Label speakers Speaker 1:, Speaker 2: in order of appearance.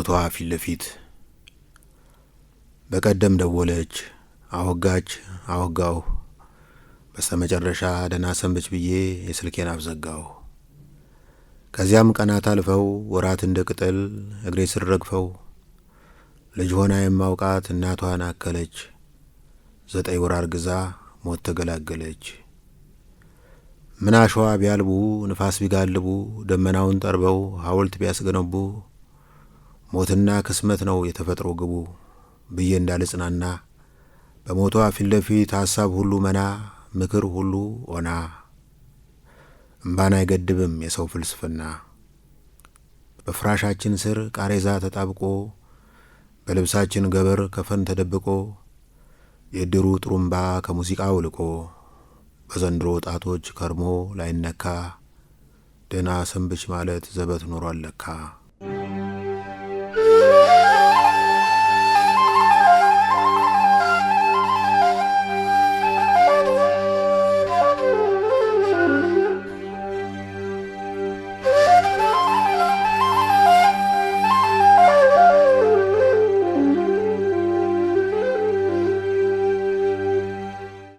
Speaker 1: በሞቷ ፊት ለፊት በቀደም ደወለች፣ አወጋች፣ አወጋሁ። በስተመጨረሻ ደህና ሰንብች ብዬ የስልኬን አፍ ዘጋሁ። ከዚያም ቀናት አልፈው ወራት እንደ ቅጠል እግሬ ስር ረግፈው ልጅ ሆና የማውቃት እናቷን አከለች። 9 ወር አርግዛ ሞት ተገላገለች። ምን አሸዋ ቢያልቡ ንፋስ ቢጋልቡ ደመናውን ጠርበው ሐውልት ቢያስገነቡ ሞትና ክስመት ነው የተፈጥሮ ግቡ ብዬ እንዳልጽናና በሞቷ ፊት ለፊት ሐሳብ ሁሉ መና፣ ምክር ሁሉ ኦና። እምባን አይገድብም የሰው ፍልስፍና። በፍራሻችን ስር ቃሬዛ ተጣብቆ፣ በልብሳችን ገበር ከፈን ተደብቆ፣ የእድሩ ጥሩምባ ከሙዚቃው ልቆ፣ በዘንድሮ ጣቶች ከርሞ ላይነካ ደህና ሰንብች ማለት ዘበት ኖሯል ለካ።